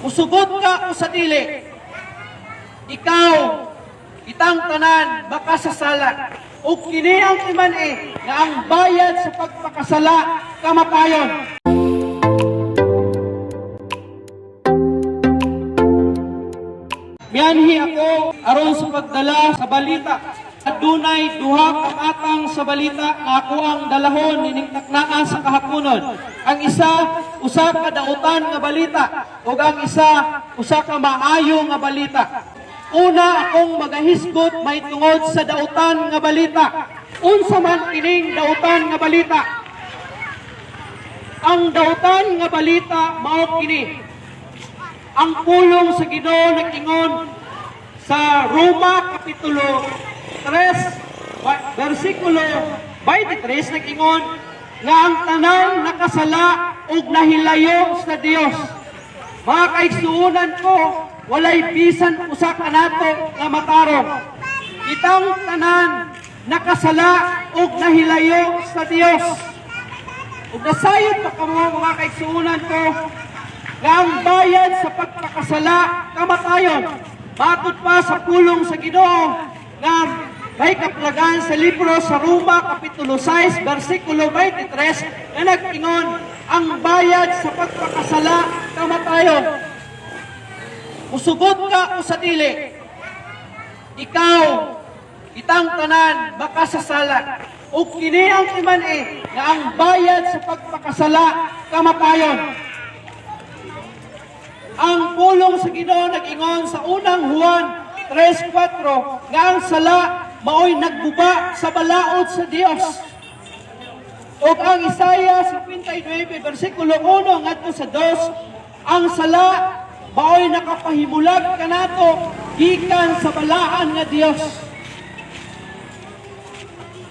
Musugot ka o sa dili, ikaw, kitang tanan, makasasala. Ug kini ang timan-i nga ang bayad sa pagpakasala, kamatayon. Mianhi ako aron sa pagdala sa balita. Adunay duha ka atang sa balita nga ako ang dalahon nining taknaa sa kahaponon. Ang isa, usa ka dautan nga balita, ug ang isa, usa ka maayo nga balita. Una akong magahisgot may tungod sa dautan nga balita. Unsa man kining dautan nga balita? Ang dautan nga balita mao kini. Ang pulong sa Ginoo nag-ingon sa Roma Kapitulo 3 versikulo 23, nag-ingon nga ang tanan nakasala ug nahilayo sa Dios. Mga kaigsuonan ko, walay bisan usa kanato nga matarong. Kitang tanan nakasala ug nahilayo sa Dios. Ug nasayod pa kamo, mga kaigsuonan ko, nga ang bayad sa pagpakasala, kamatayon. Matod pa sa pulong sa Ginoo nga may kaplagan sa libro sa Roma Kapitulo 6 versikulo 23 nga nag-ingon ang bayad sa pagpakasala, kamatayon. Musugot ka o sa dili, ikaw, kitang tanan makasasala. Ug kini ang timan-i nga ang bayad sa pagpakasala, kamatayon. Ang pulong sa Ginoo nag-ingon sa Unang Juan 3:4 nga ang sala maoy nagguba sa balaod sa Dios. Ug ang Isaiah 59 versikulo 1 ngadto sa 2, ang sala maoy nakapahimulag kanato gikan sa balaan nga Dios.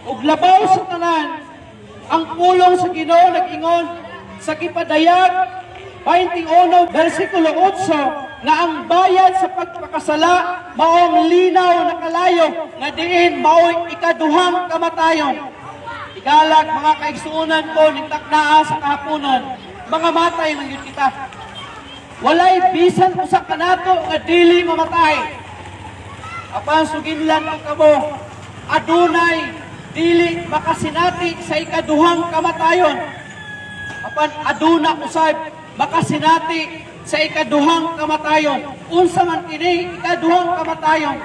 Ug labaw sa tanan, ang pulong sa Ginoo nag-ingon sa Gipadayag 21 versikulo 8 nga ang bayad sa pagpakasala maong linaw na kalayo nga diin maoy ikaduhang kamatayon. Igalag, mga kaigsuonan ko, ning taknaa sa kahaponon, mga matay man gyud kita. Walay bisan usa kanato nga dili mamatay. Apan suginlan ko kamo, adunay dili makasinati sa ikaduhang kamatayon. Apan aduna usab makasinati sa ikaduhang kamatayon. Unsa man kini ikaduhang kamatayon?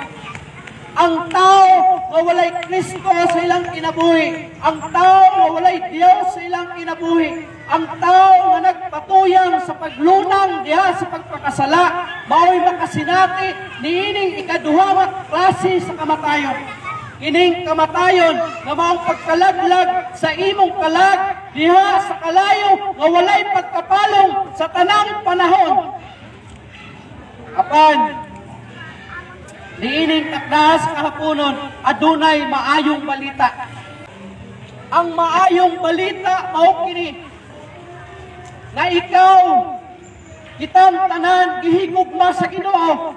Ang tao nga walay Kristo sa ilang kinabuhi, ang tao nga walay Dios sa ilang kinabuhi, ang tao nga nagpatuyang sa paglunang diha sa pagpakasala, mao'y makasinati niining ikaduha nga klase sa kamatayon. Kining kamatayon nga maong pagkalaglag sa imong kalag diha sa kalayo nga walay pagkapalong sa tanang panahon. Apan niining takna sa kahaponon, adunay maayong balita. Ang maayong balita mao kini nga ikaw, kitang tanan, gihigugma sa Ginoo.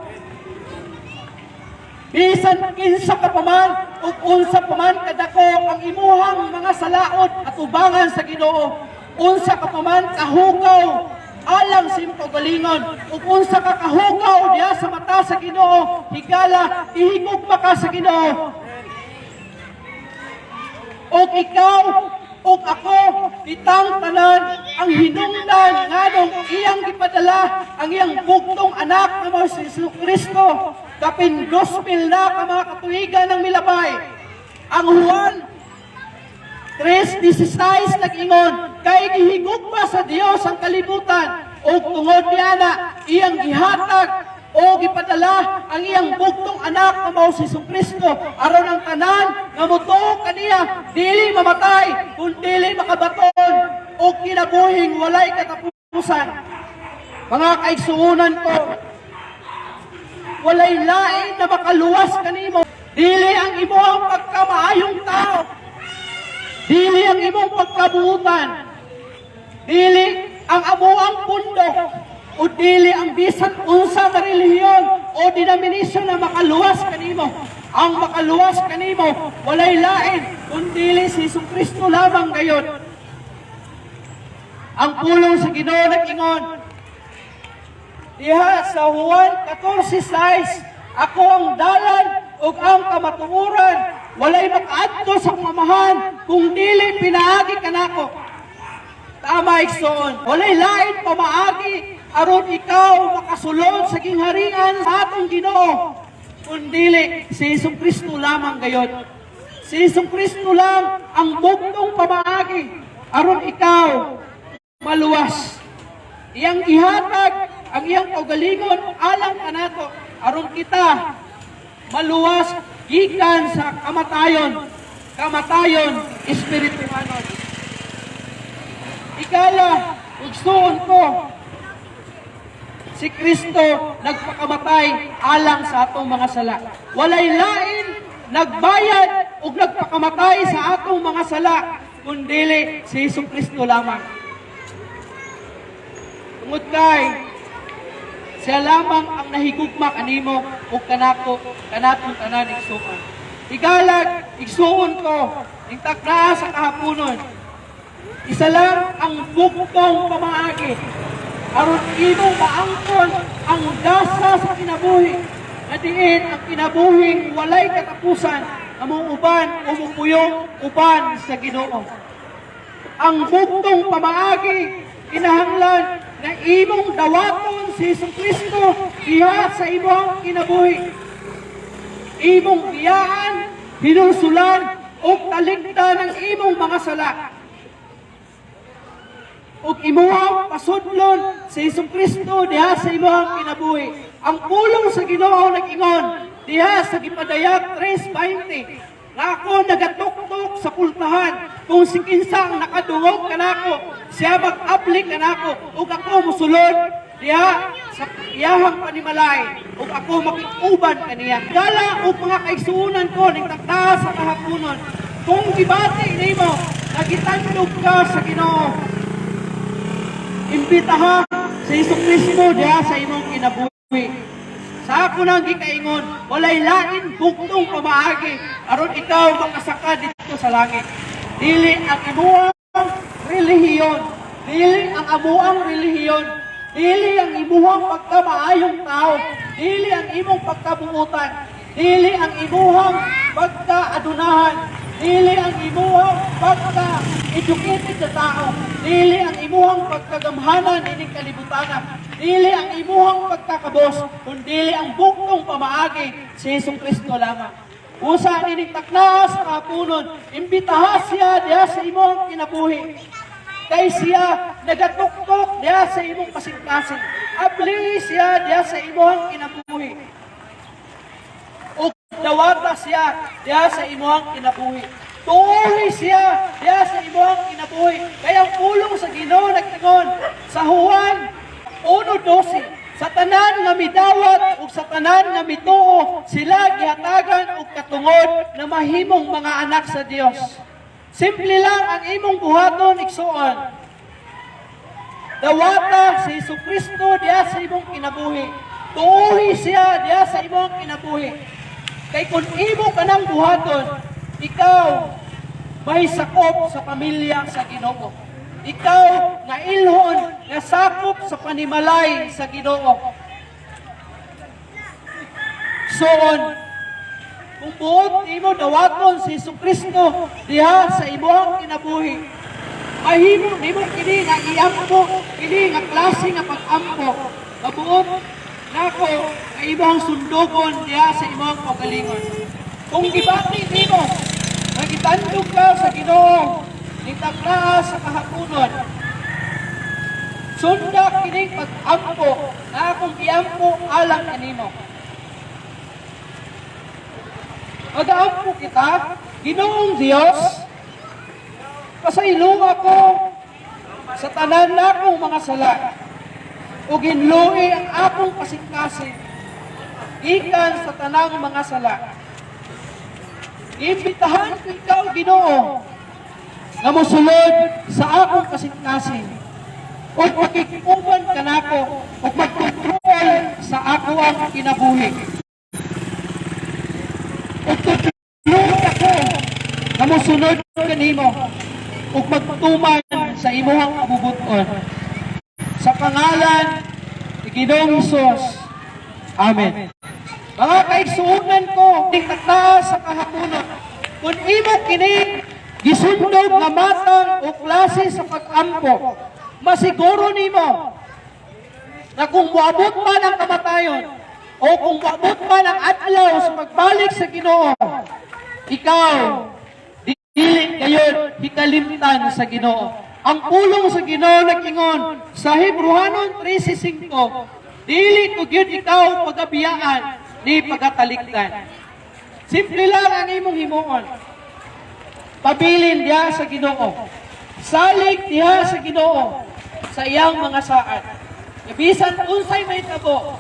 Bisan kinsa ka pa man ug unsa pa man kadako ang imuhang mga salaot atubangan sa Ginoo, unsa ka pa man kahugaw alang sa imong kaugalingon ug unsa ka kahugaw diha sa mata sa Ginoo, higala ihigugma ka sa Ginoo. Ug ikaw ug ako, kitang tanan, ang hinungdan nganong iyang gipadala ang iyang bugtong anak nga mao si Jesu Kristo, kapin gospel na ka mga katuigan ng milabay. Ang Juan 3:16 nag-ingon, kay gihigugma sa Dios ang kalibutan ug tungod niana iyang gihatag o gipadala ang iyang bugtong anak nga mao si Kristo aron ang tanan nga motuo kaniya dili mamatay kun dili makabaton og kinabuhing walay katapusan. Mga kaigsuonan ko, walay lain na makaluwas kanimo. Dili ang imong pagkamaayong tao, dili ang imong pagkabuutan, dili ang amuang pundo, o dili ang bisan unsa nga relihiyon o denomination na makaluwas kanimo. Ang makaluwas kanimo, walay lain kundi si Jesu Kristo lamang gayon. Ang pulong sa Ginoo nag-ingon diha sa Juan 14:6, "Ako ang dalan ug ang kamatuoran, walay makaadto sa Amahan kung dili pinaagi kanako." Tama, igsoon. Walay lain pamaagi aron ikaw makasulod sa gingharian sa atong Ginoo kun dili si Hesus Kristo lamang gayod. Si Hesus Kristo lang ang bugtong pamaagi aron ikaw maluwas. Iyang gihatag ang iyang kaugalingon alang kanato aron kita maluwas gikan sa kamatayon, kamatayon espirituhanon. Ikala, igsuon ko, si Kristo nagpakamatay alang sa atong mga sala. Walay lain nagbayad ug nagpakamatay sa atong mga sala kundili si Hesus Kristo lamang. Tungod kay siya lamang ang nahigugma kanimo ug kanako, kanatong tanan, igsuon. Igalag, igsuon ko, ing taknaa sa kahaponon. Isa lang ang bugtong pamaagi aron imong maangkon ang gasa sa kinabuhi, na diin ang kinabuhing walay katapusan nga uban o mupuyong uban sa Ginoo. Ang bugtong pamaagi, kinahanglan na imong dawaton si Hesus Kristo diha sa imong kinabuhi. Imong biyaan, hinulsulan ug talikdan ang imong mga sala. Ug imuhang pasudlon si Hesus Kristo diha sa imong kinabuhi. Ang pulong sa Ginoo nag-ingon diha sa Gipadayag 3:20 nga ako nagatuktok sa pultahan, kung si kinsa ang nakadungog kanako, siya mag-abli kanako ug ako musulod diha sa iyahang panimalay ug ako makig-uban kaniya. Gala og mga kaigsuonan ko ning taknaa sa kahaponon, kung gibati nimo nga gitandog ka sa Ginoo, imbitaha si Hesus Kristo diha sa imong kinabuhi. Sa ako nang gikaingon, walay lain bugtong pamaagi aron ikaw makasaka didto sa langit. Dili ang imuang relihiyon, dili ang amuang relihiyon, dili ang imuhang pagkamaayong tao, dili ang imong pagkabuutan, dili ang imuhang pagkaadunahan, dili ang imuhang pagka-educated na tao, dili ang imuhang pagkagamhanan ining kalibutan, dili ang imuhang pagkakabos, kundi ang bugtong pamaagi si Hesus Kristo lamang. Usa nining taknaa sa kahaponon, imbitaha siya diha sa imong kinabuhi. Kay siya nagatuktok diha sa imong kasing-kasing. Abli siya diha sa imong kinabuhi. O dawata siya diha sa imong kinabuhi. Tuohi siya diha sa imong kinabuhi. Kaya ang pulong sa Ginoo nag-ingon sa Juan 1:12, "Sa tanan nga midawat ug sa tanan nga mituo, sila gihatagan og katungod na mahimong mga anak sa Dios." Simple lang ang imong buhaton, igsuon. Dawata si Hesus Kristo diha sa imong kinabuhi. Tuohi siya diha sa imong kinabuhi. Kay kung imo kanang buhaton, ikaw may sakop sa pamilya sa Ginoo. Ikaw nga ilhon nga sakop sa panimalay sa Ginoo. Soon, kung buot nimo dawaton si Hesus Kristo diha sa imong kinabuhi, mahimo nimo kini nga iampo, kini nga klase nga pag-ampo. Mabuot nako nga imong sundugon diha sa imong kaugalingon. Kung gibati nimo nga gitandog ka sa Ginoo ning taknaa sa kahaponon, sunda kining pag-ampo nga akong giampo alang kanimo. Magaampo kita. Ginoong Dios, pasaylo ako sa tanan nakong mga sala ug hinloi ang akong kasing-kasing gikan sa tanang mga sala. Imbitahan ko ikaw, Ginoo, nga mosulod sa akong kasing-kasing ug makig-uban kanako ug magkontrol sa akoang kinabuhi. Ug tudloi ako nga mosunod kanimo ug magtuman sa imuhang kabubut-on. Sa pangalan ni Ginoong Hesus. Amen. Mga kaigsuonan ko, taknaa sa kahaponon. Kung imo kini gisundog nga matang o klase sa pag-ampo, masiguro nimo na kung moabot man ang kamatayon o kung moabot man ang adlaw sa pagbalik sa Ginoo, ikaw dili gayod hikalimtan sa Ginoo. Ang pulong sa Ginoo nag-ingon sa Hebreohanon 13:5, "Dili ko gyud ikaw pagabiyaan ni pagatalikdan." Simple lang ang imong himuon. Pabilin diha sa Ginoo. Salig diha sa Ginoo sa iyang mga saad. Bisan unsay mahitabo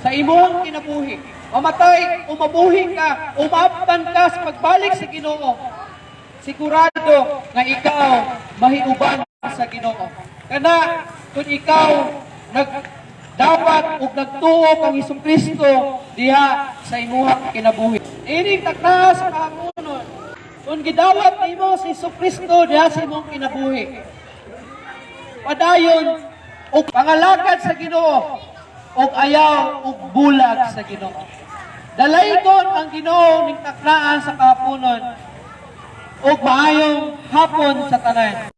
sa imong kinabuhi, mamatay o mabuhi ka, o maaptan ka sa pagbalik sa Ginoo, sigurado nga ikaw mahiuban sa Ginoo. Kana kung ikaw nagdawat ug nagtuo kang Hesus Kristo diha sa imuhang kinabuhi. Ining taknaa sa kahaponon, kung gidawat nimo si Hesus Kristo diha sa imong kinabuhi, padayon og pangalagad sa Ginoo ug ayaw og bulag sa Ginoo. Dalaygon ang Ginoo ning taknaa sa kahaponon ug maayong hapon sa tanan.